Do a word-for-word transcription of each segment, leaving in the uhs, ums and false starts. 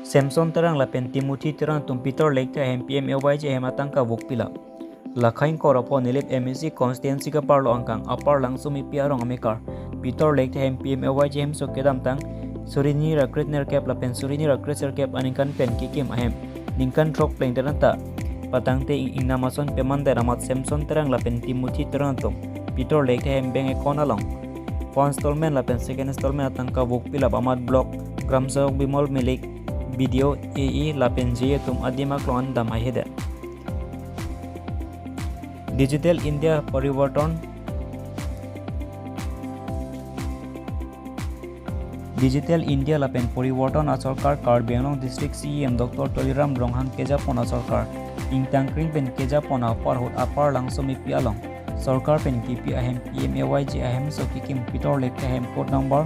Samson Terang lapen Timothy Teron atum Peter Lekthe ahem P M A Y G ahem atangka vukpilap. Lakhain Korapho Nilip M A C constituency kaparlo angkang Upper Langsomepi arong amekar Peter Lekthe ahem P M A Y G ahemso kedamtang suri hini ra kretnerkep lapen suri hini ra kretserkep aningkan pen kekim ahem ningkan throk plengdet anta patangte ing-, ingnam ason pemandet amat Samson Terang lapen Timothy Teron atum Peter Lekthe ahem bank account along first installment lapen second installment atangka vukpilap amat block Gram Sevak Bimol Milik, B D O, A E lapen J E atum adim aklong an dam haihedet. Digital India Porivartan Digital India lapen Porivartan asorkar Karbi Anglong District C E M Doctor Tuliram Ronghang kejapon asorkar ingtangkring pen kejapon apor ahut Upper Langsomepi along sorkar pen kipi ahem P M A Y G ahemso kekim Peter Lekthe ahem code number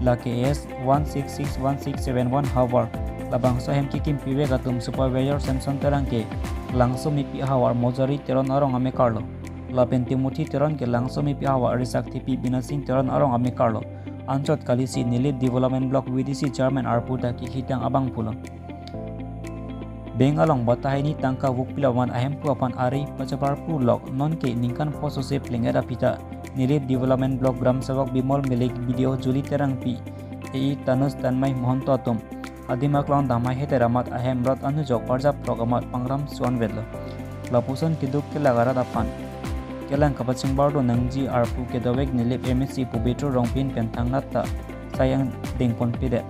lake S one six six one six seven one havar labangso ahem kekim pivek atum supervisor Samson Terang ke Langsomepi havar Mojari Teron arong amekarlo. Lapen Timothy Teron ke Langsomepi havar Risakthepi Binasing Teron arong amekarlo. Anchot kalisi Nilip Development Block V D C Chairman arpu ta kehitang abang pulo. Bank along bata hini tangka vukpilap amat ahemphu aphan ari pachaparpu lok nonke ningkan pho sose plengdet aphi ta Nilip Development Block Gram Sevak Bimol Milik, B D O Julie Terangpi, A E Tanuj Tanmay Mohanto atum adim aklong dam haihedet amat ahem rot anujok arjap throk amat pangram su-anvetlo. Lapuson keduk kelak arat aphan kelang kapachingbar do nangji arpu kedovek Nilip M A C Pobitro Rongpi pen thangnat ta sayang dengponpedet.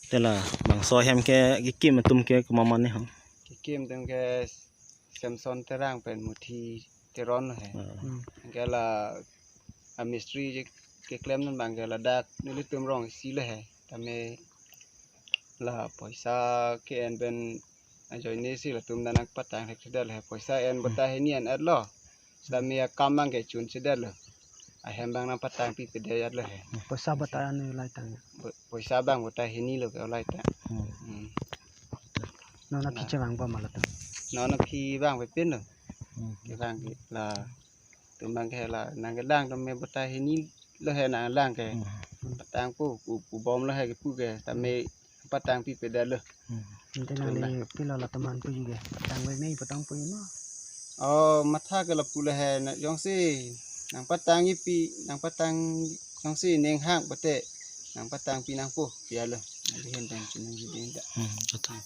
Te labangso ahem ke kekim atum ke komat ma ne ho? Kekim atum ke Samson Terang pen Timothy Teron he. Ah. Hmm. Ke la amistri je keklem non abang ke ladak nelitum rong isi le he. Tame la poisa ke-en pen ajoine si latum ta nangpatang thekthedet le he. Poisa en bata hini en-etlo. Sitame akam abang ke chunchedetlo. Ahem abang nangpatang pipedet lo he. Poisa bata anu lai tang. Po-, poisa abang bata hini lo ke ulai tang. Hmm. Hmm. Non aphi chevang bom ma latum? Non aphi vangve pinlo. Hmm. Kevang ke latum abang ke la nangkelang tame bata hini lo he nanglang ke. Hmm. Patangpo, pu, pubomlo he kepu ke. Tame patang pipedetlo. Hmm. Ante nangli pilo latum aphan puji ke? Patang ve me patang puji ma? Oh, matha ke lapu le he na, jongsi nangpatang ipi, nangpatang jongsi ning hang pate, nangpatangpi nangpo, pialo. Nangli hin tang chunang jidin ta. Hmm, betul.